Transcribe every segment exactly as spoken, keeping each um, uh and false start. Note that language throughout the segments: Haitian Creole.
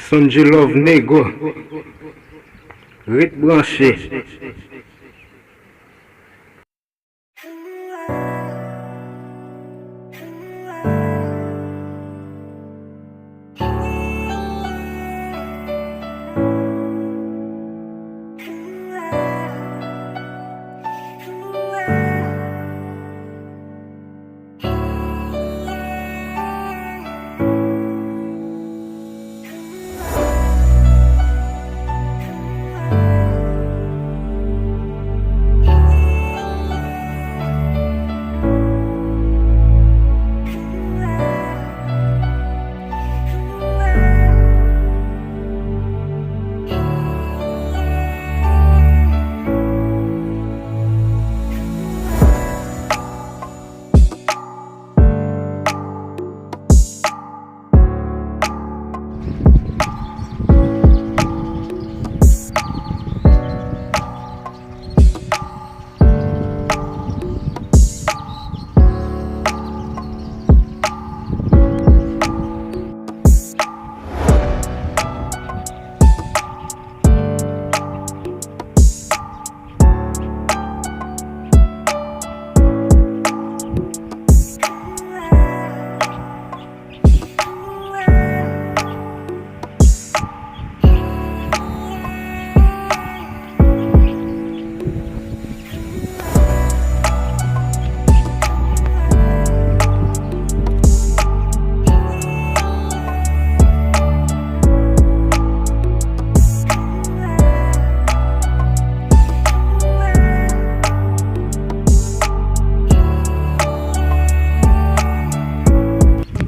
Sonji Love Nego. Ret branche.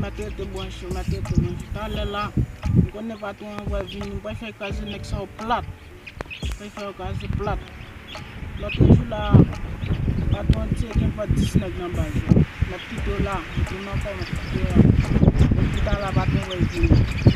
Mwen te rete branche, mwen te rete branche. Talè la, m konnen patwon an pral vini, m pral fè kraze nèg sa yo plat. Fè fè yo kraze plat. Lòt jou la, patwon an tire gen pa dis nèg nan baz la. M ap kite yo la, m tou nan kay, m ap kite yo la. Pou pita la, patwon an vini.